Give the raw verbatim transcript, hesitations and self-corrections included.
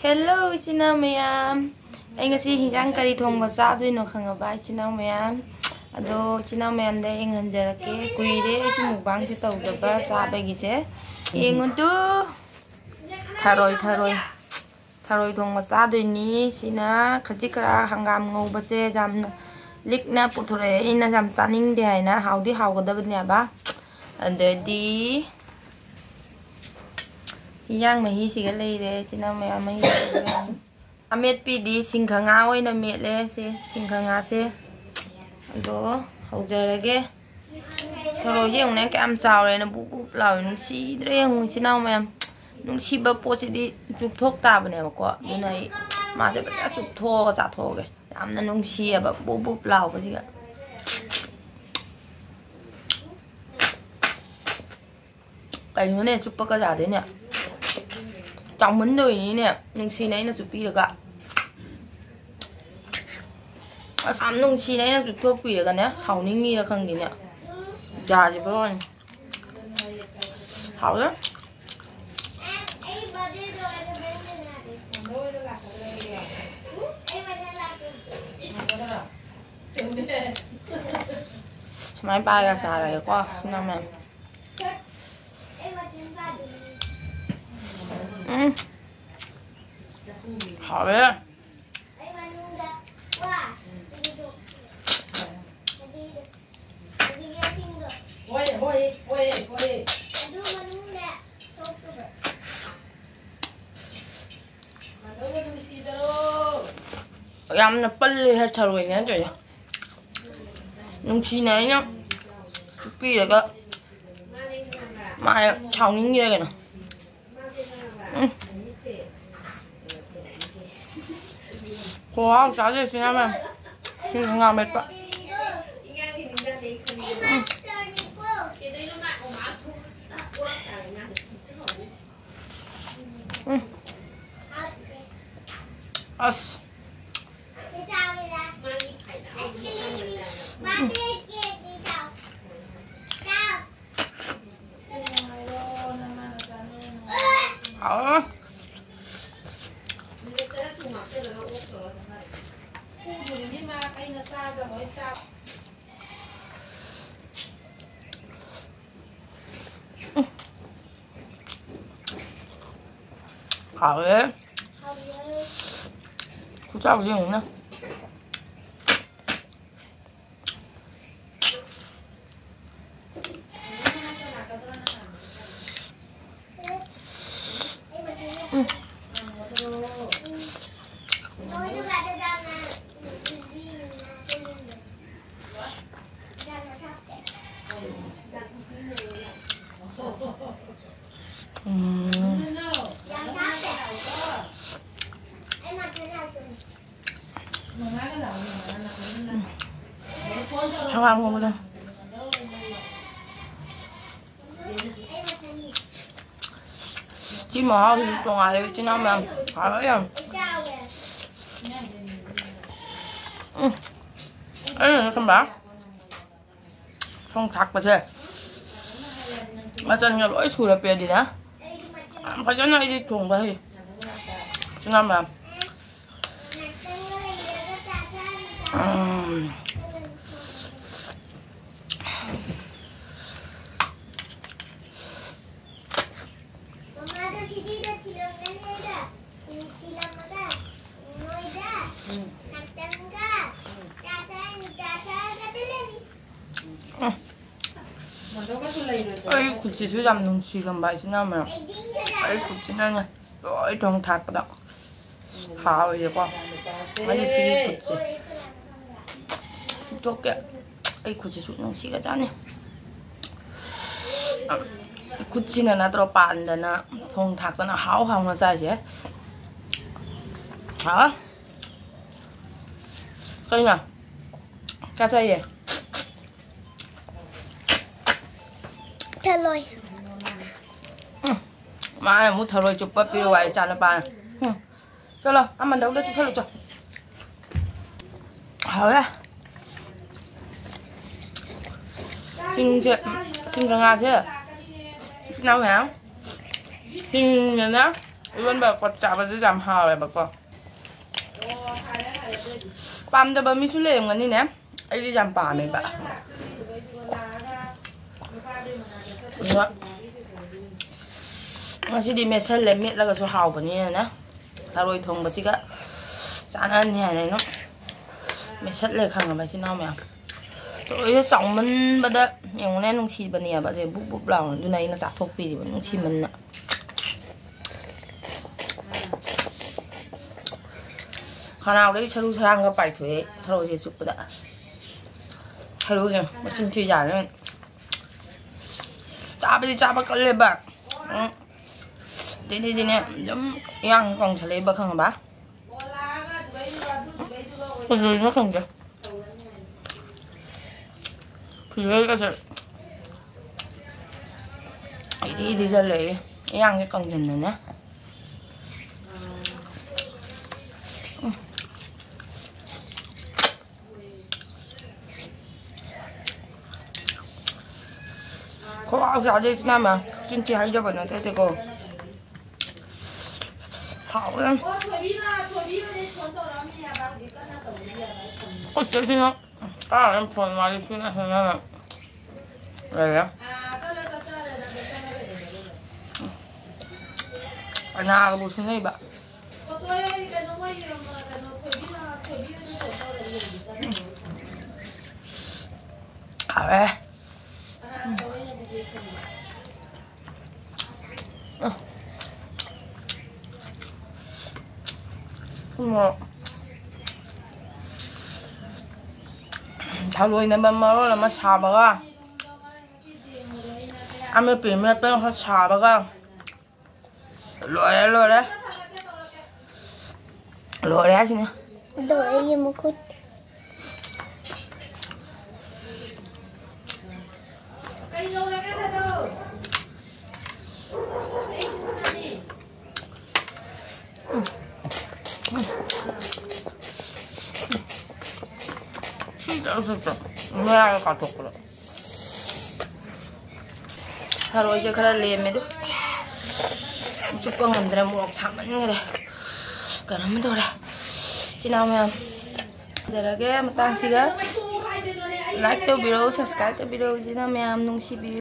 Hello, ꯏꯆꯤꯟ ꯏꯅꯥꯎ ꯃꯌꯥꯝ꯫ ꯑꯩ ꯉꯁꯤ ꯍꯤꯟꯖꯥꯡ ꯀꯔꯤ ꯊꯣꯡꯕ ꯆꯥꯗꯣꯏꯅꯣ ꯈꯪꯉꯕ, ꯏꯆꯤꯟ ꯏꯅꯥꯎ ꯃꯌꯥꯝ? ꯑꯗꯣ ꯏꯆꯤꯟ ꯏꯅꯥꯎ ꯃꯌꯥꯝꯗ ꯌꯦꯡꯍꯟꯖꯔꯛꯀꯦ꯫ ꯀꯨꯏꯔꯦ ꯑꯩꯁꯨ ꯃꯨꯛꯕꯥꯡꯁꯦ ꯇꯧꯗꯕ, ꯆꯥꯕꯒꯤꯁꯦ꯫ ꯌꯦꯡꯉꯨ ꯇꯨ꯫ ꯊꯔꯣꯏ, ꯊꯔꯣꯏ꯫ ꯊꯔꯣꯏ ꯊꯣꯡꯕ ꯆꯥꯗꯣꯏꯅꯤ꯫ ꯁꯤꯅ ꯈꯖꯤꯛ ꯈꯔ ꯍꯪꯒꯥꯝ ꯉꯧꯕꯁꯦ ꯌꯥꯝꯅ ꯂꯤꯛꯅ ꯄꯨꯊꯣꯔꯛꯑꯦ꯫ ꯑꯩꯅ ꯌꯥꯝ ꯆꯥꯅꯤꯡꯗꯦ ꯍꯥꯏꯅ꯫ ꯍꯥꯎꯗꯤ ꯍꯥꯎꯒꯗꯕꯅꯦꯕ꯫ ꯑꯗꯩꯗꯤ ꯍꯤꯟꯖꯥꯡ ꯃꯍꯤꯁꯤꯒ ꯂꯩꯔꯦ꯫ ꯏꯆꯤꯟ ꯏꯅꯥꯎ ꯃꯌꯥꯝ ꯃꯍꯤ ꯂꯩꯔꯦ꯫ ꯑꯃꯦꯠꯄꯤꯗꯤ ꯁꯤꯡꯈꯉꯥ ꯑꯣꯏꯅ ꯃꯦꯠꯂꯦ꯫ ꯁꯦ ꯁꯤꯡꯈꯉꯥꯁꯦ꯫ ꯑꯗꯣ ꯍꯧꯖꯔꯒꯦ꯫ ꯊꯔꯣꯏꯁꯦ ꯌꯦꯡꯉꯨꯅꯦ ꯀꯌꯥꯝ ꯆꯥꯎꯔꯦꯅ ꯕꯨꯞ ꯕꯨꯞ ꯂꯥꯎꯋꯦ꯫ ꯅꯨꯡꯁꯤꯗ꯭ꯔꯦ ꯌꯦꯡꯉꯨ ꯏꯆꯤꯟ ꯏꯅꯥꯎ ꯃꯌꯥꯝ꯫ ꯅꯨꯡꯁꯤꯕ ꯄꯣꯠꯁꯤꯗꯤ ꯆꯨꯞꯊꯣꯛ ꯇꯥꯕꯅꯦꯕꯀꯣ꯫ ꯑꯗꯨꯅ ꯑꯩ ꯃꯥꯁꯦ ꯐꯖꯅ ꯆꯨꯞꯊꯣꯛꯑꯒ ꯆꯥꯊꯣꯛꯑꯒꯦ꯫ ꯌꯥꯝꯅ ꯅꯨꯡꯁꯤꯌꯦꯕ ꯕꯨꯞ ꯕꯨꯞ ꯂꯥꯎꯕꯁꯤꯒ꯫ ꯀꯩꯅꯣꯅꯦ, ꯆꯨꯞꯄꯒ ꯌꯥꯗꯦꯅꯦ꯫ ꯆꯥꯎꯃꯟꯗꯕꯩꯅꯤꯅꯦ꯫ ꯅꯨꯡꯁꯤꯅ ꯑꯩꯅ ꯆꯨꯞꯄꯤꯔꯒ꯫ ꯑꯁ, ꯌꯥꯝ ꯅꯨꯡꯁꯤꯅ ꯑꯩꯅ ꯆꯨꯞꯊꯣꯛꯄꯤꯔꯒꯅꯦ, ꯁꯥꯎꯅꯤꯡꯉꯤꯔ ꯈꯪꯗꯦꯅꯦ꯫ ꯌꯥꯗ꯭ꯔꯤꯕ ꯋꯥꯅꯤ꯫ ꯍꯥꯎꯔꯦ꯫ ꯁꯨꯃꯥꯏꯅ ꯄꯥꯏꯔꯒ ꯆꯥꯔꯒꯦꯀꯣ, ꯏꯆꯤꯟ ꯏꯅꯥꯎ ꯃꯌꯥꯝ꯫ ꯎꯝ꯫ ꯍꯥꯎꯋꯦ꯫ ꯌꯥꯝꯅ ꯄꯜꯂꯦ ꯍꯦ ꯊꯔꯣꯏꯅꯦ ꯇꯧꯔꯤꯁꯦ꯫ ꯅꯨꯡꯁꯤꯅ ꯑꯩꯅ ꯄꯤꯔꯒ ꯃꯥ ꯁꯥꯎꯅꯤꯡꯉꯤꯔ ꯀꯩꯅꯣ꯫ ꯎꯝ꯫ ꯈꯨꯍꯥꯎ ꯆꯥꯗꯣꯏꯁꯤꯅ ꯃꯌꯥꯝ꯫ ꯁꯤꯁꯨ ꯉꯥ ꯃꯦꯠꯄ꯫ ꯎꯝ꯫ ꯎꯝ꯫ ꯑꯁ꯫ ꯍꯥꯎ꯫ ꯍꯥꯎꯋꯦ꯫ ꯈꯨꯆꯥꯎꯗꯤ ꯌꯦꯡꯉꯨꯅꯦ꯫ ꯎꯝ꯫ ꯎꯝ꯫ ꯍꯪꯒꯥꯝ ꯉꯧꯕꯗꯣ꯫ ꯁꯤ ꯃꯍꯥꯎꯁꯤꯁꯨ ꯇꯣꯉꯥꯜꯂꯦ, ꯏꯆꯤꯟ ꯏꯅꯥꯎ ꯃꯌꯥꯝ꯫ ꯍꯥꯎꯋꯦ ꯌꯥꯝ꯫ ꯎꯝ꯫ ꯑꯩꯅꯅꯦ ꯈꯪꯕ꯭ꯔꯥ? ꯊꯣꯡ ꯊꯥꯛꯄꯁꯦ ꯃꯆꯜꯒ ꯂꯣꯏ ꯁꯨꯔ ꯄꯤꯔꯗꯤꯅꯦ, ꯌꯥꯝ ꯐꯖꯅ ꯑꯩꯗꯤ ꯊꯣꯡꯕ ꯍꯩ꯫ ꯏꯆꯤꯟ ꯏꯅꯥꯎ ꯃꯌꯥꯝ꯫ ꯎꯝ꯫ ꯃꯃꯥꯗꯣ ꯁꯤꯗꯤꯗ ꯊꯤꯜꯂꯝꯒꯅꯤꯗ꯫ ꯊꯤꯜꯂꯝꯃꯒ ꯅꯣꯏꯗ ꯉꯥꯛꯇꯪꯒ ꯆꯥ ꯆꯥꯔꯅꯤ, ꯆꯥ ꯆꯥꯔꯒ ꯆꯠꯂꯅꯤ꯫ ꯃꯗꯨꯒꯁꯨ ꯂꯩꯔꯣꯏꯗ꯭ꯔꯣ? ꯑꯩ ꯈꯨꯠꯁꯤꯁꯨ ꯌꯥꯝ ꯅꯨꯡꯁꯤꯔꯝꯕ ꯏꯆꯤꯟ ꯏꯅꯥꯎ ꯃꯌꯥꯝ꯫ ꯑꯩ ꯈꯨꯠꯁꯤꯅꯅꯦ ꯂꯣꯏ ꯊꯣꯡ ꯊꯥꯛꯄꯗ ꯍꯥꯎꯔꯤꯁꯦꯀꯣ꯫ ꯃꯥꯒꯤ ꯁꯤꯒꯤ ꯈꯨꯠꯁꯦ꯫ ꯊꯣꯛꯀꯦ꯫ ꯑꯩ ꯈꯨꯠꯁꯤꯁꯨ ꯅꯨꯡꯁꯤꯒꯖꯥꯠꯅꯤ꯫ ꯈꯨꯠꯁꯤꯅ ꯅꯠꯇ꯭ꯔꯣ ꯄꯥꯟꯗꯅ ꯊꯣꯡ ꯊꯥꯛꯇꯅ ꯍꯥꯎ ꯍꯥꯎꯅ ꯆꯥꯏꯁꯦ꯫ ꯍꯥꯎ꯫ ꯀꯩꯅꯣ? ꯆꯥ ꯆꯥꯏꯌꯦ꯫ ꯊꯜꯂꯣꯏ꯫ ꯎꯝ꯫ ꯃꯥꯅ ꯑꯃꯨꯛ ꯊꯔꯣꯏ ꯆꯨꯞꯄ ꯄꯤꯔꯨ ꯍꯥꯏ ꯏꯆꯥ ꯅꯨꯄꯥꯅ꯫ ꯎꯝ꯫ ꯆꯠꯂꯣ, ꯑꯃ ꯂꯧꯗ ꯆꯨꯞꯁꯜꯂꯨ ꯆꯣ꯫ ꯍꯥꯎꯔꯦ꯫ ꯆꯤꯡꯁꯦ, ꯆꯤꯡ ꯉꯥꯁꯦ ꯏꯆꯤꯟ ꯏꯅꯥꯎ ꯃꯌꯥꯝ꯫ ꯆꯤꯡꯗꯅ ꯏꯔꯣꯟꯕ ꯀꯣꯠ ꯆꯥꯕꯁꯦ ꯌꯥꯝ ꯍꯥꯎꯋꯦꯕꯀꯣ꯫ ꯄꯥꯝꯗꯕ ꯃꯤꯁꯨ ꯂꯩꯔꯝꯒꯅꯤꯅꯦ꯫ ꯑꯩꯗꯤ ꯌꯥꯝ ꯄꯥꯝꯃꯦꯕ꯫ ꯑꯗꯣ ꯉꯁꯤꯗꯤ ꯃꯦꯠꯁꯜꯂꯦ, ꯃꯦꯠꯂꯒꯁꯨ ꯍꯥꯎꯕꯅꯤꯅꯅꯦ꯫ ꯊꯔꯣꯏ ꯊꯣꯡꯕꯁꯤꯒ ꯆꯥꯅꯅꯤ ꯍꯥꯏꯅ ꯑꯩꯅ ꯃꯦꯠꯁꯜꯂꯦ, ꯈꯪꯉꯕ, ꯏꯆꯤꯟ ꯏꯅꯥꯎ ꯃꯌꯥꯝ꯫ ꯊꯔꯣꯏꯁꯦ ꯆꯥꯎꯃꯟꯕꯗ ꯌꯦꯡꯉꯨꯅꯦ, ꯅꯨꯡꯁꯤꯕꯅꯦꯕ ꯑꯁꯦ, ꯕꯨꯞ ꯕꯨꯞ ꯂꯥꯎꯅ꯫ ꯑꯗꯨꯅ ꯑꯩꯅ ꯆꯥꯊꯣꯛꯄꯤꯔꯤꯕ, ꯅꯨꯡꯁꯤꯃꯟꯅ꯫ ꯈꯅꯥꯎꯗꯒꯤ ꯁꯔꯨ ꯁꯔꯥꯡꯒ ꯄꯥꯏꯊꯣꯛꯑꯦ ꯊꯔꯣꯏꯁꯦ ꯆꯨꯞꯄꯗ꯫ ꯁꯔꯨꯁꯦ ꯃꯆꯤꯟ ꯊꯤꯖꯥꯠꯅꯤ꯫ ꯆꯥꯕꯗꯤ ꯆꯥꯕ ꯀꯜꯂꯦꯕ꯫ ꯎꯝ꯫ ꯑꯗꯩꯗꯤꯅꯦ ꯑꯗꯨꯝ ꯏꯌꯥꯡ ꯀꯪꯁꯜꯂꯛꯏꯕ, ꯈꯪꯉꯕ? ꯀꯩꯗꯧꯔꯤꯅꯣ ꯈꯪꯗꯦ꯫ ꯐꯤꯒꯔꯒꯁꯦ ꯏꯗꯤ ꯏꯗꯤ ꯆꯜꯂꯛꯑꯦ꯫ ꯏꯌꯥꯡꯁꯦ ꯀꯪꯁꯤꯟꯗꯅꯦ꯫ ꯈꯣꯡ ꯆꯥꯗꯦ ꯏꯆꯤꯟ ꯏꯅꯥꯎ ꯃꯌꯥꯝ꯫ ꯆꯤꯟ ꯊꯤ ꯍꯥꯏꯖꯕ ꯅꯠꯇꯦꯀꯣ꯫ ꯍꯥꯎꯋꯦ꯫ ꯑꯩꯈꯣꯏ ꯆꯦꯁꯤꯅ ꯀꯥꯔꯦ ꯐꯣꯟ ꯋꯥꯔꯤ ꯁꯤꯅ ꯁꯤꯅ ꯂꯩꯔꯦ꯫ ꯀꯅꯥꯒꯕꯨ ꯁꯤꯟꯅꯩꯕ? ꯍꯥꯎꯔꯦ꯫ ꯎꯝ꯫ ꯊꯔꯣꯏꯅ ꯃꯔꯣꯜ ꯑꯃ ꯁꯥꯕꯒ, ꯑꯃꯦꯠꯄꯤ ꯃꯦꯠꯄꯅ ꯈꯔ ꯁꯥꯕꯒ, ꯂꯣꯏꯔꯦ, ꯂꯣꯏꯔꯦ꯫ ꯂꯣꯏꯔꯦ ꯍꯥꯏꯁꯤꯅꯦ꯫ ꯑꯗꯣ ꯑꯩꯒꯤ ꯃꯈꯨꯠ꯫ ꯁꯤ ꯆꯠꯂꯨ, ꯁꯤ ꯆꯠꯂꯨ꯫ ꯃꯌꯥꯗ ꯀꯥꯊꯣꯛꯄꯗ꯫ ꯊꯔꯣꯏꯁꯦ ꯈꯔ ꯂꯦꯝꯃꯦ ꯑꯗꯨ꯫ ꯆꯨꯞꯄ ꯉꯝꯗ꯭ꯔꯦ, ꯃꯣꯔꯣꯛ ꯁꯥꯃꯟꯈ꯭ꯔꯦ꯫ ꯀꯩꯅꯣꯝ ꯇꯧꯔꯦ꯫ ꯏꯆꯤꯟ ꯏꯅꯥꯎ ꯃꯌꯥꯝ, ꯊꯝꯖꯔꯒꯦ ꯃꯇꯥꯡꯁꯤꯒ꯫ Like ꯇꯧꯕꯤꯔꯛꯎ, subscribe ꯇꯧꯕꯤꯔꯛꯎ, ꯏꯆꯤꯟ ꯏꯅꯥꯎ ꯃꯌꯥꯝ ꯅꯨꯡꯁꯤꯕꯤꯌꯨ꯫